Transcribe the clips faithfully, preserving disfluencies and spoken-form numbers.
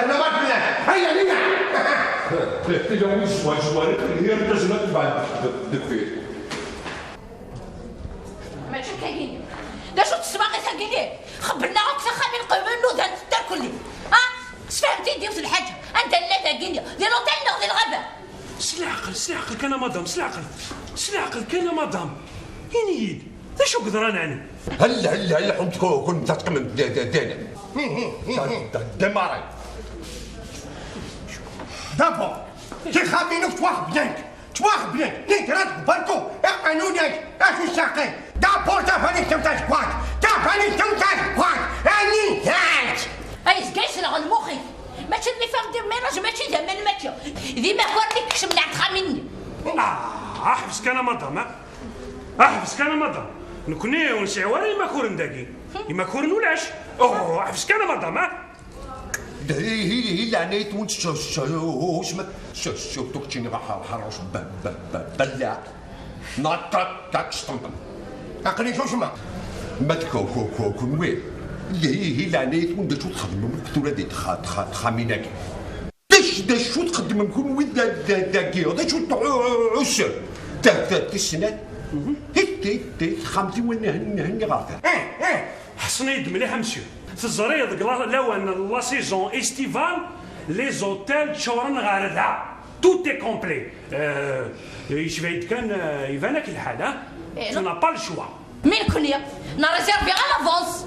Ana ɣer fell-ak. Aya, aya. Tella wis wa zwar, yir tazla tban deg fir. Mačči akka yini. D acu tesmaɣi tagini? Xebblen-aɣ akk taxxamin qewmen nudan tedda kulli. Ha? Sfehmet-iyi-d yiwet lḥaǧa. Anda nella dagini? Di l'hôtel neɣ di lɣaba? S leɛqel, s leɛqel kan a madam, s leɛqel. S leɛqel kan a madam. Ini-yi-d, d acu yeḍran ɛni? هل هل هل حمتكو كنت تقمن دينا. ديماري. D'abord, تخافي نك تواخ بيانك. تواخ بيانك. نيك راتك باركو. اقنوني. اخي الشاقي. Tapurt tafanit-iw tazeggaɣt! Tafanit-iw tazeggaɣt! Anida-tt? Ay, yezga yesleɣ lmux-ik. Mačči d l'effet de ménage, mačči d aman mačči. D imakuren i ikecmen ar texxamin-nni. Ah, ḥbes kan a madame, ah. Ah, ḥbes kan a madame. Nekni ur nesɛi ara imakuren dagi. Imakuren ulac. Oh, ḥbes kan a madame, ah. Hi, hi, hi, leɛnayet-wen, s-, s-, s-, s-, surtout keččini, ɣa-, ɣa-, ɣa-, ɣa-, b-, b-, b-, bellaɛ. Neɣ ṭak, ṭak, s-ṭemṭem. Aql-i susmeɣ. Ma d ku-, ku-, ku-, kunwi, hi, hi, leɛnayet-wen, d acu txedmem akk tura di txa-, txa-, texxamin-agi? D acu, d acu txedmem kunwi da, da, dagi? D acu tɛu-, tɛussem? Ta, ta, tis snat? Hit, hit, hit, texxamt-iw, henni, henni ɣer da. Eh, eh. Ḥṣen-iyi-d mliḥ a monsieur. Teẓriḍ deg la-, lawan n la saison estivale, les hôtels ččuren ɣer da. Tout est complet. Euh, yecba-yi-d kan, euh, iban-ak lḥal, ha? Eh, tu n'as pas le choix. Mi nekni, nreservi à l'avance.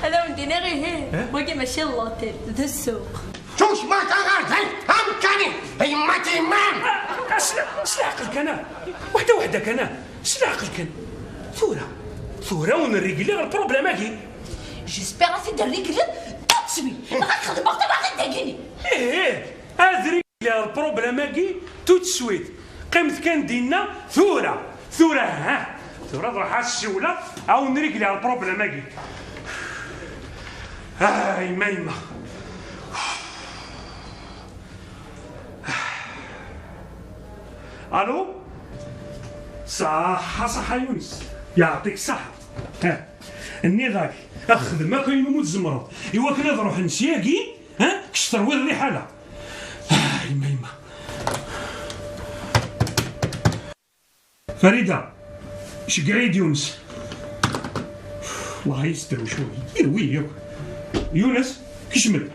Ad awen-d-iniɣ ihi, eh? Wagi mačči d l'hôtel, d ssuq. Tusma taɣerday amkan-i, yemma timam! Ah, ah, s-, s leɛqel kan, ah. Waḥda waḥda kan, ah. S leɛqel kan. Tura, tura ad wen-rregliɣ lproblème-agi. J'espère ad t-id-rreglem tout de suite. Dɣa ad xedmeɣ tabaɣit dagini. Ih, ih, ad rregliɣ lproblème-agi tout de suite. Qqimet kan dinna tura, tura, ha. Tura ad ruḥeɣ ad ssiwleɣ, ad wen-rregliɣ lproblème-agi. Ah, yemma, yemma. Allô? Ṣaḥa, ṣaḥa Yunes. Yeɛṭik ṣaḥa. Ha. Nniɣ-ak, xdem akk ayen umi tzemreḍ. Iwakken ad ruḥen syagi, ha? Kečč terwiḍ liḥala. Ah, yemma, yemma. Farida, ceggeɛ-iyi-d Yunes. Wellah yesderwec wagi. Irwi-yi akk. Yunes, kecm-d.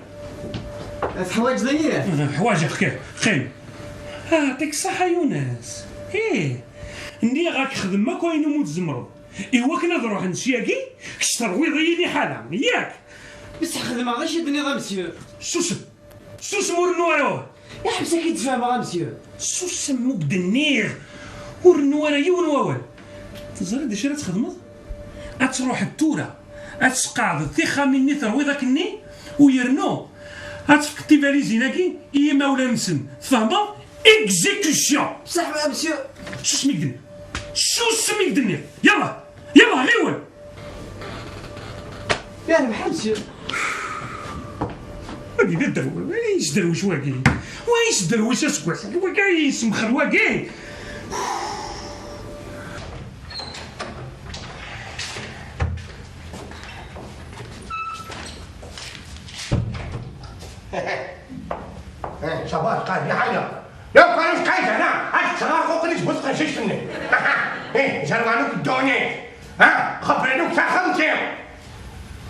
Teḥwaǧeḍ-iyi? Ḥwaǧeɣ-k. Qqim. Ah, yeɛṭik ṣṣaḥa Yunes. Ih. Nniɣ-ak xdem akk ayen umi tzemreḍ. Iwakken ad ruḥen syagi, kečč terwiḍ-iyi liḥala. Yak? Bessah xedmeɣ d acu i d-tenniḍ a monsieur. Susem. Susem, ur rennu ara awal. Iḥbes-ak i d-sfehmeɣ a monsieur. Susem, mu k-d-nniɣ. Ur rennu ara yiwen wawal. Teẓriḍ d acu ara txedmeḍ? Ad truḥeḍ tura, ad tesqeɛdeḍ tixxamin-nni terwiḍ akkenni, u yernu ad tefkeḍ tibalizin-agi i yimawlan-nsen. Tfehmeḍ? Exécution! Bessah a monsieur. Susem i k-d-nniɣ. Susem i k-d-nniɣ. Yalla, yalla, ɣiwel! Yerbeḥ a monsieur. Wagi d aderwi, wa yesderwec wagi. Wa yesderwec aseggas-agi, wagi ay yesmexer wagi. Eh, ça va, tqaɛed lḥaǧa. Lukan ur tqaɛed ara, ad ttɣaɣ uqlis bu tqacict-nni. Eh, zerwanuk ddunit. Ha, xebren-uk taxxamt-iw.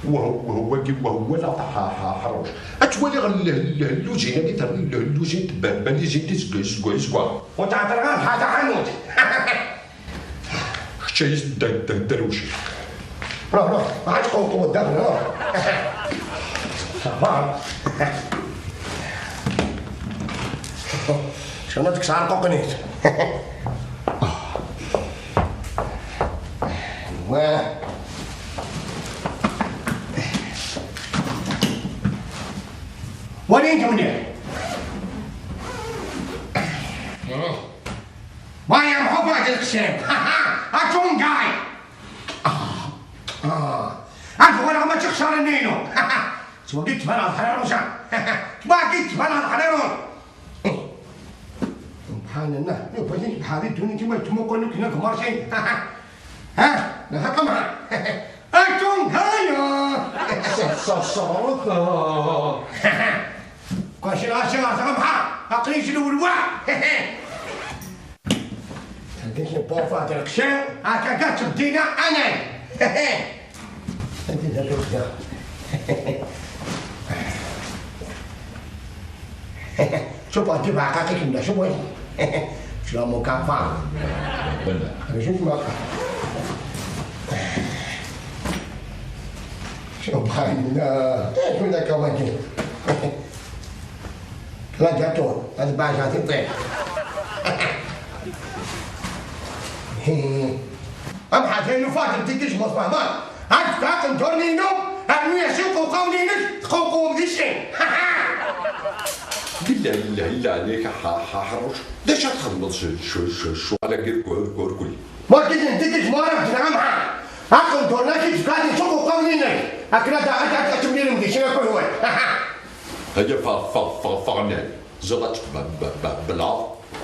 Wah-, wah-, wagi, wah-, wala ta-, ha-, ha-, ḥaruc. Ad twaliɣ l-, l-, lluzin-agi, terna l-, lluzin tba-, balizin ti seg, seg, seg wa. Ur tɛeṭṭleɣ ara ḥa taḥanut. Kečč ay d-, d-, d-, derwec. Ruḥ, ruḥ, ma ad tqewqew daxel, ruḥ. Ça va. Cnut ksar qoqnit. Wa. Wali انت منير. ما يا محبة القسم. اتونجاي. آه. آه. عارف ولا ما تخسر النينو. تبغي تبان على الحريرو شا. تبغي تبان على الحريرو. سبحان الله، يا بني بحال الدنيا كيما يتموقوا لك هناك مارشي. ها؟ نخطمها. اتونجاي. ص-، ص-، صوت. كاش راسي راسي ربحة، عقلي شنو الوع. هذيك البوفات القشان، هكا كاع تبدينا أنا. هذه الرزقة. شوف، أنت بعقاقك من شو وين؟ شلون مكافأة؟ أنا شو اسمه؟ شوف هاي، إيش من الكواكب؟ لا جاتون، هذا بعد جاتي طيح. Ḥaǧa inu fadel di kizmut fahman. Ad tfaqen turni-inu, rnu-yas iqewqawen-inek, tqewqewem di sin. Illa, illa, illa ɛlayk, a Ḥ-, Ḥ-, Ḥerruc. D acu ara txedmeḍ c-, c-, c-, ccɣel-agi rku-, rku-, rkul? Ma kizin di kizmut ara bdin amḥa. Aqendur-nni ad k-id-fqaden s uqewqawen-inek. Akken ad, ad, ad, ad temlilem di sin akk-nwen. Aya fa-, fa-, fa-, faɣnan. Ziɣ ad teblaḍ.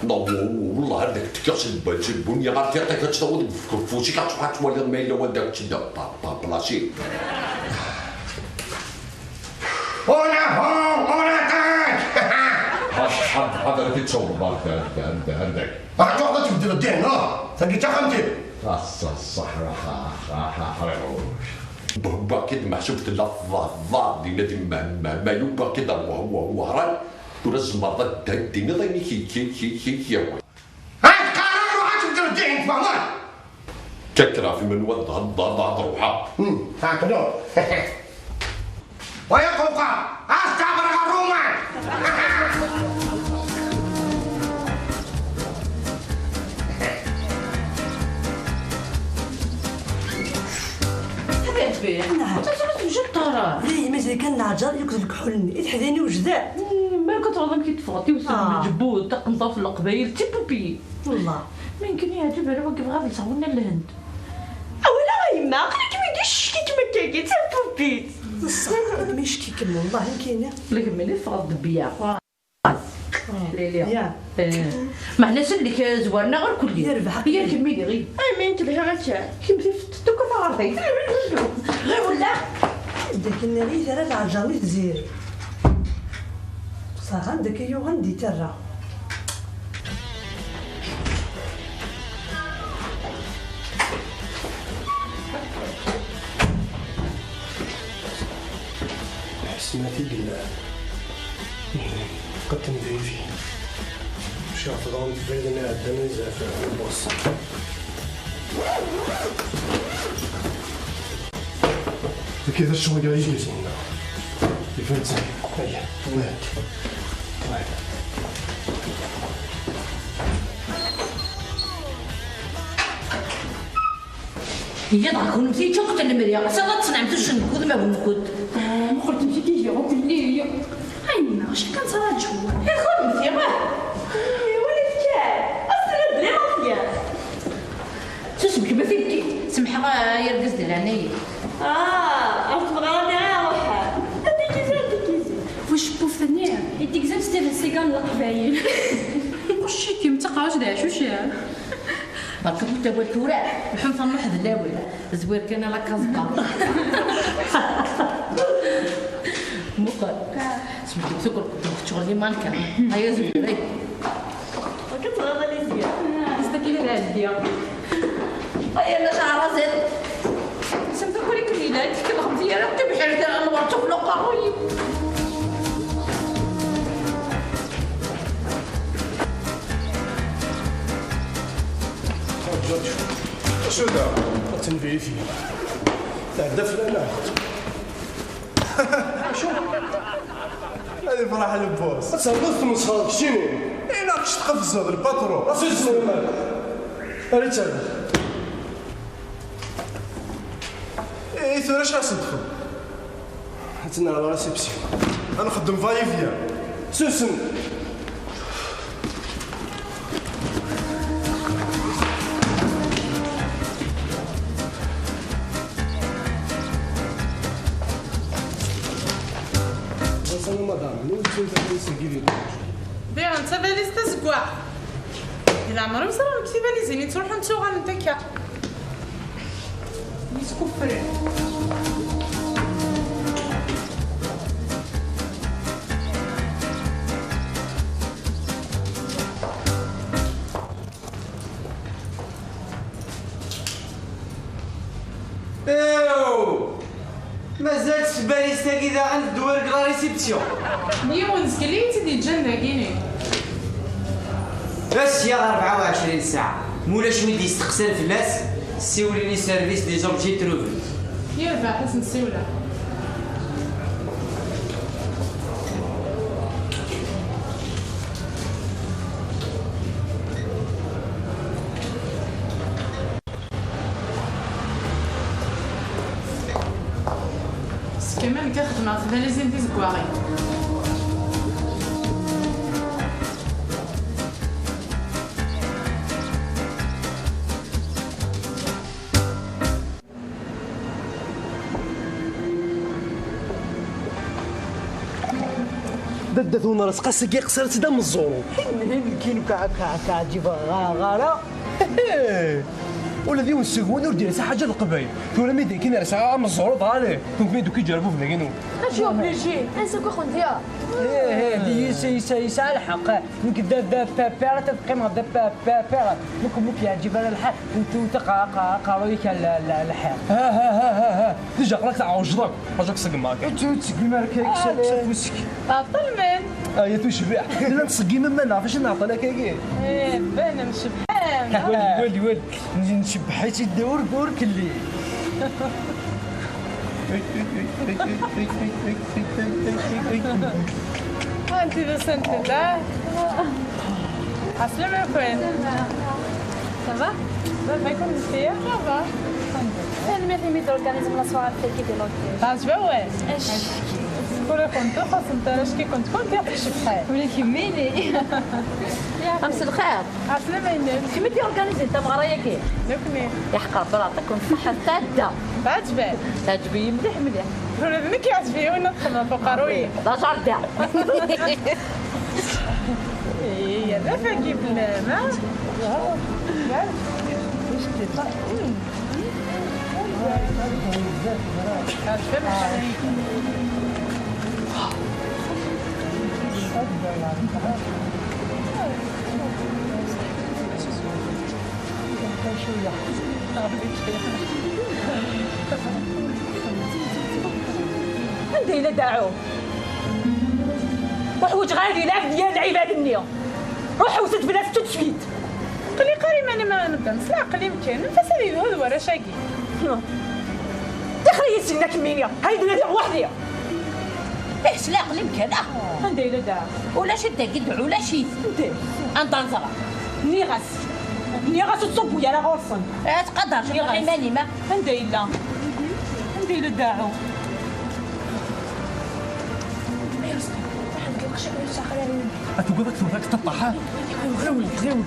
Neɣ w-, w-, wellah ar d ak-tekkiɣ s lbal, s lbun, ya ɣer tiṭ-ik ad tt-tawiḍ deg uf-, ufus-ik, ad tṛuḥ ad twaliḍ ma yella wanda ak-tt-id-, pa-, pa-, plasir. Ur nehhu, ur aṭas! Ḥaḍ-, ḥaḍ-, ḥaḍer ad t-id-tawḍeḍ ar d-, ar d-, ar d-, ar dagi. Ṛju ad tbeddel ddin, ha? Tagi d taxxamt-iw. Ass-a, ṣṣeḥ, a, a, a, a, Ḥerruc. Wagi d meḥsub tella tḍa-, tḍa dinna di ma-, ma-, mayu, wagi d wa-, wa-, wehran. Tura tzemreḍ ad d-, ad d-tiniḍ ayen i k-, k-, k-, k-, k-yehwan. Ad qqareɣ ruḥ ad tbeddel ddin, tfehmeḍ? Kkak ɣef iman-iw ad d-, ad d-, ad d-ruḥeɣ. Hmm, tɛeqleḍ. Wa ya qewqa, ad s-tabreɣ ɣer Ṛuman! Hadi Ɛetbi, nɛam. Ur tettruḥ tebjiḍ ara. Dayen, mazal kan leɛǧer akked lekḥul-nni. I teḥdayin iwejden. Hmm, balak ad tɛawdeḍ amek i d-teffɣeḍ, tiwet n Ah. lmeǧbud, taqenṭert n Leqbayel, d tipupiyin. Wallah. Ma yemken yeɛǧeb ara wagi, bɣiɣ ad lseɣ winna n Lhend. Awala a yemma, aql-ikem-id icekk-ikem akkagi, d tapupit. Ṣṣeḥ, ma icekk-ikem, wallah, amek ini? Lgemmel i teffɣeḍ d bbiya. Lili. Ya. Eh, meɛna sellek, eh, zwaren-aɣ irkelli. Yerbeḥ. Ya kemmi diɣi. Ay, ma nekk lhiɣ akka. Kemm tifeḍ-d akk taɣerdayt. Ɣiwel la. D akken i terra leɛǧer i Tiziri. Ṣaḥan d akka yuɣen di terra. Ḥesna tigella. Qetten dayfi. Caɣef daɣen tebɛiden iɛeddan i zɛef lbus. Akka d acu i yili. Iban-d. Aya. Wad. Wad. Yya dɣa kunemti ččuqet lemri, asaḍ ad tesneɛmt uccen deg udmawen-nkent. Muqel temsik ihi akk lli. Ay yemma, acu kan ttṛaǧuɣ. Ixunemti, ah! Wala tekkat, as-tiniḍ belli Maẓyan. Susem kemm a tibki, semḥeɣ ay argaz di leɛnaya-k. Ah, ar tebɣa ara ruḥ. Ad tikizi, ad tikizi. Wi cebbuf tenniḍ? I tigzam s tifessiga n Leqbayel. Qucc-ikem d taqaɛuct d aɛcuc. Berka ur ttagad tura, lḥun tammuḥ d lawan, zwir kan a la kazqa. Muqel, sbeddu tukert, teččuɣ limanka. Aya zwir, ay. Akka tɣiḍ a Lizya. Zdat-i ad ɛeddiɣ. Ay, a nna Caɛrazat. Semt akk akken ilan, tkelxemt yir akk tibḥirt, anwer tufla uqerruy-iw. Acu da? Attan vérifié. Tɛedda fell-aneɣ. Acu? Ad ifreḥ lbus. Ad ternuḍ tmesxer keččini. Ilaq tqefzeḍ lpatru. Acu tesnulmad? Ara terbeḥ. I tura acu ad s-nexdem? Ad tt-nerr la réception. Ad nxeddem va-et-vient. Susem. Ɣas a madame, anwa i yettun tabalizt-agi di lḥaǧ? Diɣen d tabalizt tazeggaɣt. Di leɛmer-iw ẓriɣ deg tibalizin yettruḥun ttuɣalent akka. Yeskuffren. Ew! Mazal s tbalizt-agi daɣen tedwar deg la réception. Yiwen zgel i yi-tt-id-yeǧǧan dagini. Sya ɣer rebɛa u ɛecrin ssaɛa. Ma ulac win d-yesteqsan fell-as, siwlen i service des objets trouvés. Yerbeḥ, ad sen-siwleɣ. Même nekk xedmeɣ tbalizin tizeggaɣin. Dadda-twen Resqas-agi qṣiret-d am ẓẓuru. Hin hin kin ka ka ka ǧiba ɣara. Ula d yiwen seg-wen ur d-yersa ḥaǧa n Leqbayel. Tura mi d-akken rseɣ am ẓẓuru dɣa lih. Nekkni d-uki ǧerbu bnagin. Je suis obligé, ansa ku xuntiya. Ih ih, yesɛa lḥeqq. Nekk d d père, ad teqqimeḍ d père. Muk muk yeɛǧib ara lḥal. Tewteq aqerruy-ik lḥiḍ. Ha ha ha ha ha. Déjà aql-ak tɛewjḍeḍ. Ṛaju ad k-ṣeggmeɣ kan. Ur tt-, ur tt-ṣeggim ara kan, kkes, kkes afus-ik. Tɛeṭṭel man. Ay a tucbiḥt. Nella nettṣeggim iman-nneɣ, ɣef acu nɛeṭṭel akkagi? Eh, banem cebḥen. Wali, wali, wali. Ncebbeḥ-itt-id ur, ur kelli. Anti d asent da? Aslama-ken. Ça va? Baba-ken mseyya? Ça va. Tanemmirt imi d-organizem la soirée tagi di l'hôtel. Teɛjeb-awen? Acki. Ur akent-xaṣṣent ara acki-kent kunt yakk tcebḥem. Ula kemmini. Am s lxir. Aslama-inem. Kemm i d-organizin tameɣra-yagi? Nekni. Yeḥqer Ṛebbi, yeɛṭikem ṣṣeḥḥa, tɛedda. Teɛjeb-ak? Teɛjeb-iyi mliḥ mliḥ. Ula d nekk yeɛjeb-iyi win ad xedmeɣ f uqerruy. D ajarda. Yerra tagi fell-am, ha? Anda yella Daɛu? Ur ḥwaǧeɣ ara ad yelɛeb d yir lɛibad-nni. Ruḥ ḥewset fell-as tout de suite. Aql-i qqar iman-im ara neddem s leɛqel-im kan, anef-as ad yedhu d warrac-agi. Tixer-iyi syin a kemmini, ha i d-nadiɣ weḥd-i. Ih, s leɛqel-im kan, ah! Anda yella Daɛu? Ulac-it dagi, Daɛu, ulac-it. Anda? Anda nẓra? Nniɣ-as. Nniɣ-as ur ttṣubbu ara ɣur-sen. Eh, ttqadar, nniɣ-as. Iman-im, ah! Anda yella? Anda yella Daɛu? Ad tugiḍ ad k-tewwet, ad k-teṭṭeḥ, ha? Ɣiwel, ɣiwel.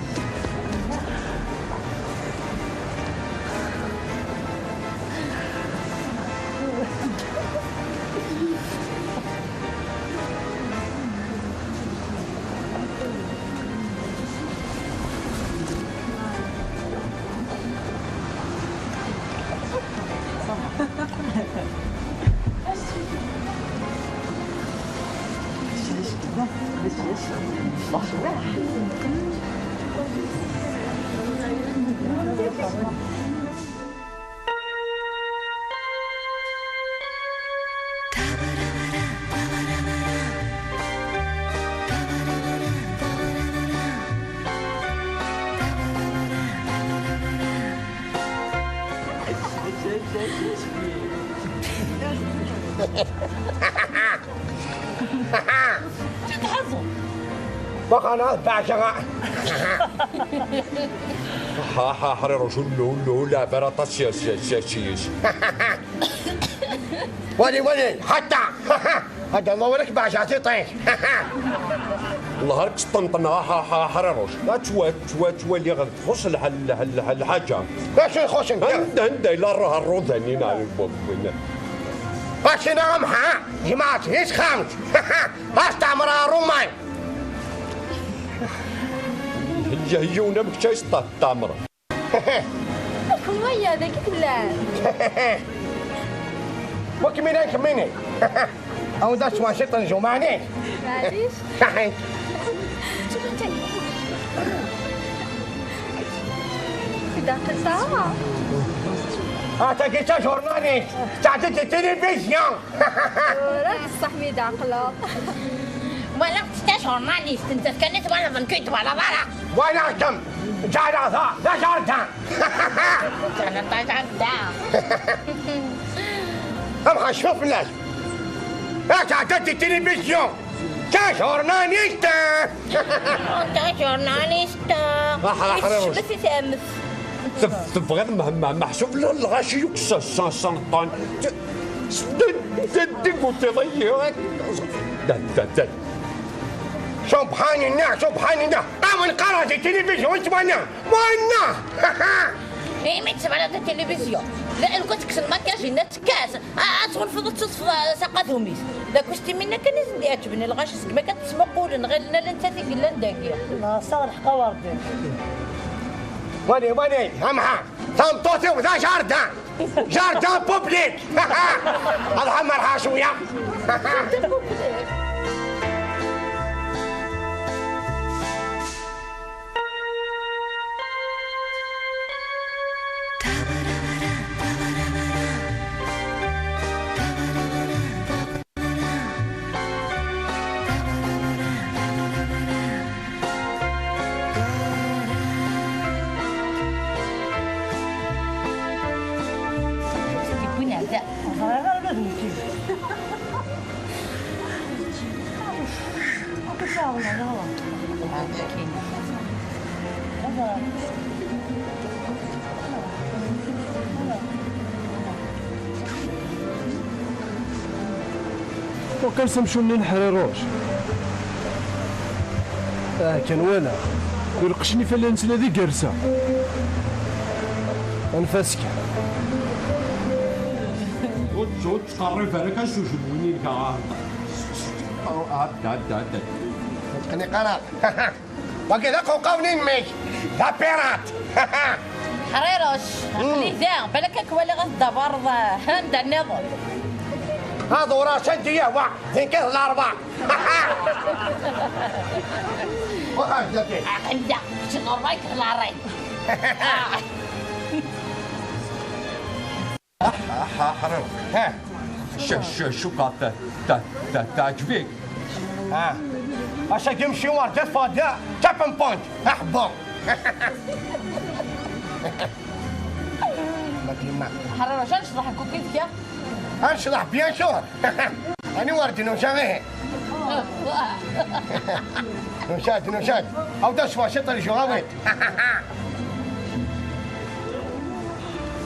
Waxana beɛca. Ha ha, ḥriruc, ullu ullu, leɛber aṭas s yes yes yes yes. Wali wali, ḥatta. Hada ma ولك beɛca tiṭ-ik. Allah ar k-sṭenṭneɣ, ha ha, ḥriruc. Ad twa-, twa-, twaliɣ txuṣ lḥ-, lḥ-, lḥ-, lḥaǧa. D acu ixuṣṣen? Anda, anda yella rruh rrudan-ina? Akken amḥa, jemɛet, yesxamt. Asteɛmer aṛumay. Heyya, heyya, una mekča yesṭa-, teɛmer. Akken waya, dagi tellam. Wakk mina kemmini. Aw da twa ciṭ n jumɛani. Maɛlic. Saḥit. Daqel ta. Ah, tagi d taǧurnanist. Teɛded di tilivizyu. Ur d ṣṣeḥ mi d-ɛeqleɣ. Walaɣ-tt d taǧurnanist, nettat kan i twalaḍ, nekk ur yi-twalaḍ ara. Walaɣ-kem, ǧaɛleɣ da, d aǧardan. Ǧaɛleɣ d aǧardan. Amxac, cfu fell-as. Ad tɛedda di tilivizyu. D taǧurnanist. D taǧurnanist. Aḥ, aḥ, aḥ. Yecmet i tɛemmet. Teb-, tebɣiḍ meh-, meh-, meḥsub l-, lɣaci yakk s-, s-, senṭan. T-, Sded, sded, deg utiḍ-agi. Da, da, da. Subḥan Allah, subḥan Allah. Awen qqareɣ di tilivizyu, yettwali. Wanna! Imi tettwaliḍ di tilivizyu, la, lkut kksen lmakaj-nni, tekkas. A, ad tɣunfuḍ ad teṭṭfeḍ, a, s aqadum-is. D akustim-inna kan i sen-d-iɛeǧben i lɣaci, segmi akka ttmuqulen, ɣilen ala nettat i yellan dagi. Neɣ tesɛiḍ lḥeqq a Werdin. Wali, wali, a Mḥa, tameṭṭut-iw d ajardin. Jardin public! Ad ḥemmel ḥaca cwiya. Yewwin ar da. Ẓriɣ ara ula d nekki. Akka saɛwen ala. Wakan s amcum-nni n Ḥriruc. Ah, kan wala. Ur qecn ifallan-nsen ad igersa. Anef-as kan. Ur tt-, ur ttqerrib ara kan s ujenwi-nni-inek, ah. Oh, ah, da, da, da. Ur teqniq ara. Wagi d aqewqaw-nni n mmi-k. D apirat. Ḥriruc, aql-i da. Balak ad k-waliɣ ad tdabareḍ, ah, anda nniḍen. Aḍuras anda yehwa, din kan d Larebɛa. Waxa, jati. Aql-i da, kečč d Larebɛa, nekk d Larebɛa. Ah, ah, ah, ḥriruc. Ha. Sh-, sh-, cukkeɣ ta-, ta-, ta-, teɛǧeb-ik. Ah. Ass-agi mci werǧa teffeɣ-d d cap'n point. Aḥebbu. Ma d yemma. Ḥriruc, ad necḍeḥ deg ukid kya? Ad necḍeḥ, bien sûr. Ani werǧin nusa, ihi. Nusa-d, nusa-d. Aw, da cwa ciṭ, rju, awit.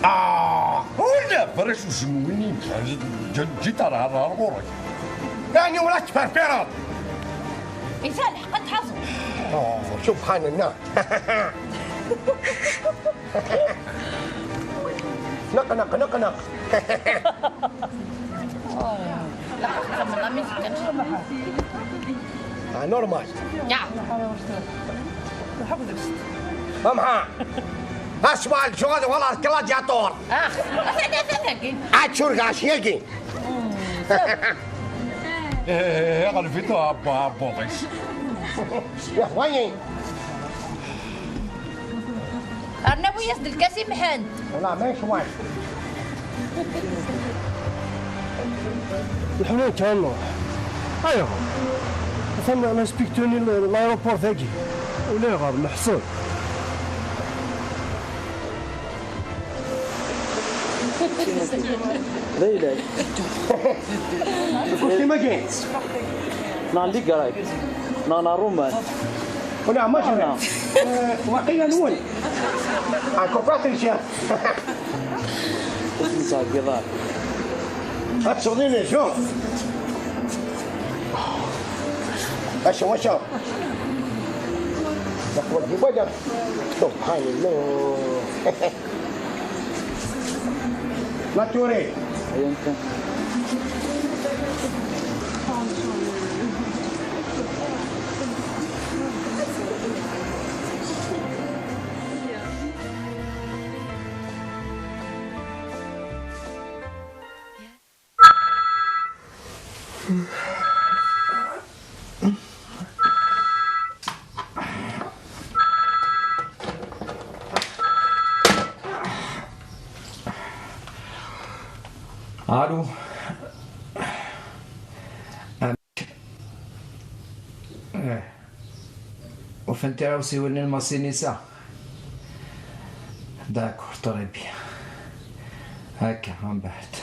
Ah, ula berrac usemmiwen-nni ǧǧiṭ ar, ar, ar ɣur-k. Ɛni ur la tettferfireḍ? Yesɛa lḥeqq ad tḥaẓeḍ. Oh, subḥan Allah. Neq, neq, neq, neq. Oh, lḥeqq txemmeḍ am i tefkan. Ah, normal. Ya. Amḥa. Asma lǧuɣ ad walaɣ gladiator. Ax, atan, atan dagi. Ad turgaš yagi. Eh, ɣleb-it a Abba, a Buḍis. Yehwa-yi. Rnawi-yas-d lkas i Mḥend. Wala, ma yecwac. Leḥna kan nruḥ. Ayɣer? Atan l'inspecteur-nni n l'aéroport dagi. Ulayɣer, meḥsub. D ayla-k. Lkustim-agi? Neɣ n Ligrek. Neɣ n Ṛuman. Wala, ma jibin. Waqila nwen. Ɛekku Patricia. Ur ten-ttɛeggiḍ ara. Ad tesweḍ inezu. Acu, acu? Subḥan Allah. La Touré. Ayen kan. Allô. Eh. Ufan tiɣawsiwin n lmasinisa? D'accord, très bien. Akka, mbeɛd.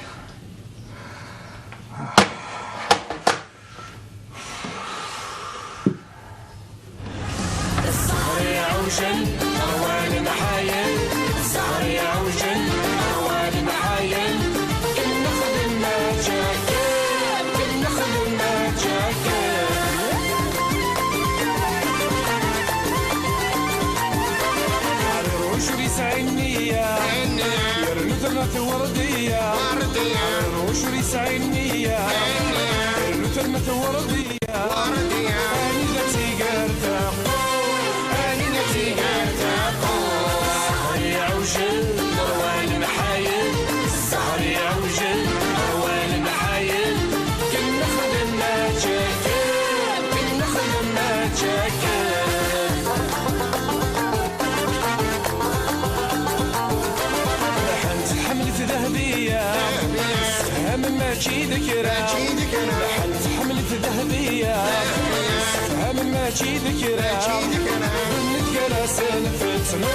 Zzher iɛewjen, ṛwan mḥayen. Zzher iɛewjen, ṛwan mḥayen. Ken nexdem Ur yesɛi nniya. Yernu terna tewrdiya. Ur yesɛi nniya. Yernu terna tewrdiya. Anida tigar taqu. Anida tigar taqu. Ẓẓher iɛewjel, ṛwan mḥayel. Ẓẓher iɛewjel, ṛwan mḥayel. Ken nexdem mačči akken. Ken nexdem mačči akken. Lḥan tḥemmlet Dahbiya. Tefham mačči d kra. Lḥan tḥemmlet Dahbiya. Tefham mačči d kra. Dun gar-asen tettnu.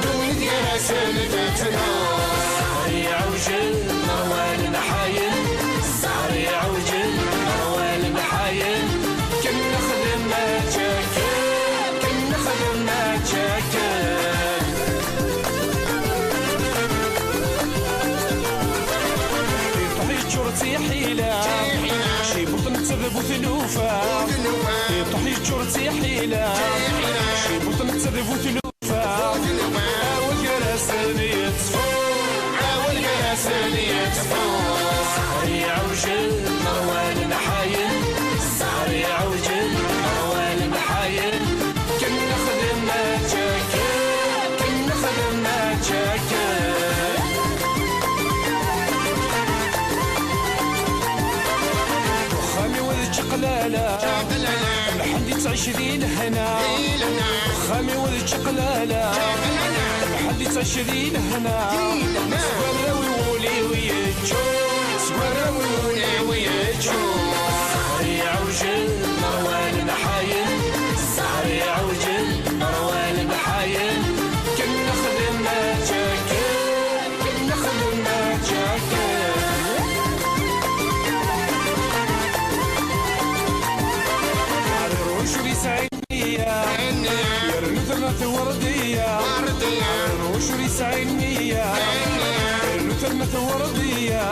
Dun gar-asen tettnu. Ẓẓher iɛewjel, ṛwan mḥayel. Ẓẓher iɛewjel, ṛwan mḥayel. Ken nexdem mačči akken. Ken nexdem mačči akken. Iṭuḥ yeččur d tiḥila. Cibuṭ netta d bu tlufa. Iṭuḥ yeččur d tiḥila. Cibuṭ netta d bu tlufa. Awal gar-asen yettfu. Awal gar-asen yettfu. Ẓẓher iɛewjel, ṛwan mḥayel. Ẓẓher iɛewjel, ṛwan mḥayel. Ken nexdem mačči akken. Ken nexdem mačči akken. Uxxam-iw d čaqlala. Mḥend yettɛic di lehna. Uxxam-iw d čaqlala. Mḥend yettɛic di lehna. Seg warraw-iw ul-iw yeččur. Seg warraw-iw ul-iw yeččur. Ẓẓher iɛewjel, ṛwan mḥayel. Ẓẓher iɛewjel, ṛwan mḥayel. Ken nexdem mačči akken. Ken nexdem mačči akken. Ur yesɛi nniya. Yernu terna tewrdiya. Ur yesɛi nniya. Yernu terna tewrdiya.